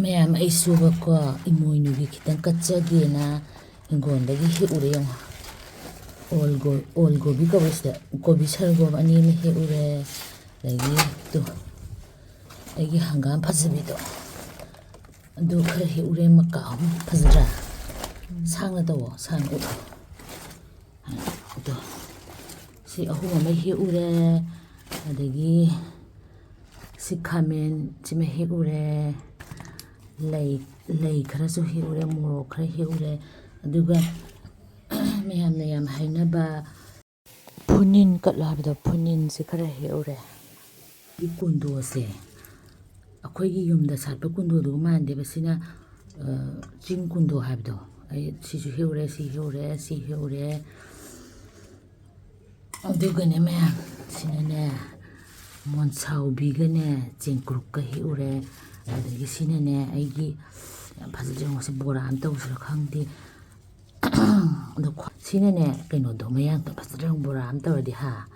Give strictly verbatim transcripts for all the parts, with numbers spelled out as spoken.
ꯃꯌꯥꯝ, ꯑꯩꯁꯨꯕꯀꯣ, ꯏꯃꯣꯏꯅꯨꯒꯤ ꯈꯤꯇꯪ ꯀꯠꯆꯒꯦꯅ ꯍꯤꯡꯒꯣꯜꯗꯒꯤ ꯍꯦꯛꯎꯔꯦ꯫ ꯌꯦꯡꯉꯣ, ꯑꯣꯜ ꯒꯣ-, ꯑꯣꯜ ꯒꯣꯕꯤ ꯀꯧꯋꯦ ꯁꯤꯗ, ꯀꯣꯕꯤ ꯁꯔꯒꯣꯝ ꯑꯅꯤ ꯑꯃ ꯍꯦꯛꯎꯔꯦ꯫ ꯑꯗꯒꯤ ꯇꯨ, ꯑꯩꯒꯤ ꯍꯪꯒꯥꯝ ꯐꯖꯕꯤꯗꯣ, ꯑꯗꯨ ꯈꯔ ꯍꯦꯛꯎꯔꯦ꯫ ꯃꯀꯥ ꯑꯍꯨꯝ꯫ ꯐꯖꯗ꯭ꯔꯥ? ꯁꯥꯡꯅ ꯇꯧꯋꯣ, ꯁꯥꯡꯅ ꯎꯠꯂꯣ꯫ ꯑꯗꯣ ꯁꯤ ꯑꯍꯨꯝ ꯑꯃ ꯍꯦꯛꯎꯔꯦ꯫ ꯑꯗꯒꯤ ꯁꯤ ꯈꯥꯃꯦꯟ ꯁꯤꯃ ꯍꯦꯛꯎꯔꯦ꯫ ꯂꯩ, ꯂꯩ ꯈꯔꯁꯨ ꯍꯦꯛꯎꯔꯦ, ꯃꯣꯔꯣꯛ ꯈꯔ ꯍꯦꯛꯎꯔꯦ꯫ ꯑꯗꯨꯒ ꯃꯌꯥꯝꯅ ꯌꯥꯝ ꯍꯥꯏꯅꯕ ꯐꯨꯅꯤꯟ ꯀꯠꯂꯣ ꯍꯥꯏꯕꯗꯣ, ꯐꯨꯅꯤꯟꯁꯦ ꯈꯔ ꯍꯦꯛꯎꯔꯦ꯫ ꯀꯨꯟꯗꯣꯁꯦ ꯑꯩꯈꯣꯏꯒꯤ ꯌꯨꯝꯗ ꯁꯥꯠꯄ ꯀꯨꯟꯗꯣꯗꯨꯒ ꯃꯥꯟꯗꯦꯕ꯫ ꯁꯤꯅ, ꯑ, ꯆꯤꯡ ꯀꯨꯟꯗꯣ ꯍꯥꯏꯕꯗꯣ꯫ ꯑꯩ ꯁꯤꯁꯨ ꯍꯦꯛꯎꯔꯦ, ꯁꯤ ꯍꯦꯛꯎꯔꯦ, ꯁꯤ ꯍꯦꯛꯎꯔꯦ꯫ ꯑꯗꯨꯒꯅꯦ ꯃꯌꯥꯝ, ꯁꯤꯅꯅꯦ, ꯃꯣꯟꯁꯥꯎꯕꯤꯒꯅꯦ ꯆꯦꯡꯀ꯭ꯔꯨꯞꯀ ꯍꯦꯛꯎꯔꯦ꯫ ꯑꯗꯒꯤ ꯁꯤꯅꯅꯦ, ꯑꯩꯒꯤ ꯌꯥꯝ ꯐꯖꯗ꯭ꯔꯦ, ꯉꯁꯤ ꯕꯣꯔꯥ ꯑꯃ ꯇꯧꯁꯤꯔꯥ ꯈꯪꯗꯦ꯫ ꯑꯗꯣ ꯈ꯭ꯋꯥ-, ꯁꯤꯅꯅꯦ, ꯀꯩꯅꯣꯗꯣ, ꯃꯌꯥꯡꯇꯣ ꯐꯖꯗ꯭ꯔꯦ, ꯕꯣꯔꯥ ꯑꯃ ꯇꯧꯔꯗꯤ ꯍꯥ꯫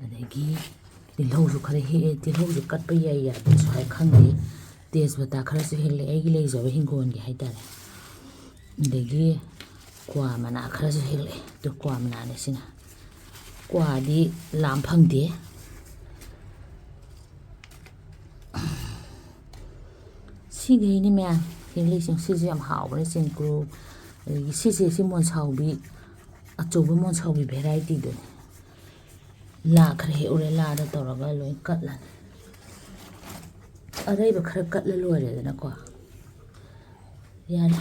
ꯑꯗꯒꯤ ꯇꯤꯜꯍꯧꯁꯨ ꯈꯔ ꯍꯦꯛꯑꯦ, ꯇꯤꯜꯍꯧꯁꯨ ꯀꯠꯄ ꯌꯥꯏ ꯌꯥꯗꯦꯁꯨ ꯍꯥꯏ ꯈꯪꯗꯦ꯫ ꯇꯦꯖꯄꯇꯥ ꯈꯔꯁꯨ ꯍꯦꯛꯂꯛꯑꯦ, ꯑꯩꯒꯤ ꯂꯩꯖꯕ ꯍꯤꯡꯒꯣꯜꯒꯤ ꯍꯥꯏꯇꯥꯔꯦ꯫ ꯑꯗꯒꯤ ꯀ꯭ꯋꯥ ꯃꯅꯥ ꯈꯔꯁꯨ ꯍꯦꯛꯂꯛꯑꯦ꯫ ꯑꯗꯨ ꯀ꯭ꯋꯥ ꯃꯅꯥꯅꯦ ꯁꯤꯅ꯫ ꯀ꯭ꯋꯥꯗꯤ ꯂꯥꯝ ꯐꯪꯗꯦ꯫ ꯁꯤꯈꯩꯅꯤ ꯃꯌꯥꯝ ꯍꯦꯛꯂꯛꯏꯁꯤꯡ꯫ ꯁꯤꯁꯨ ꯌꯥꯝ ꯍꯥꯎꯕꯅꯦ, ꯆꯦꯡꯀ꯭ꯔꯨꯞ꯫ ꯑꯗꯒꯤ ꯁꯤꯁꯦ, ꯁꯤ ꯃꯣꯟꯁꯥꯎꯕꯤ, ꯑꯆꯧꯕ ꯃꯣꯟꯁꯥꯎꯕꯤ ꯚꯦꯔꯥꯏꯇꯤꯗꯨꯅꯤ꯫ ꯂꯥ ꯈꯔ ꯍꯦꯛꯎꯔꯦ, ꯂꯥꯗ ꯇꯧꯔꯒ ꯂꯣꯏ ꯀꯠꯂꯅꯤ꯫ ꯑꯔꯩꯕ ꯈꯔ ꯀꯠꯂ ꯂꯣꯏꯔꯦꯗꯅꯀꯣ꯫ ꯌꯥꯔꯦ꯫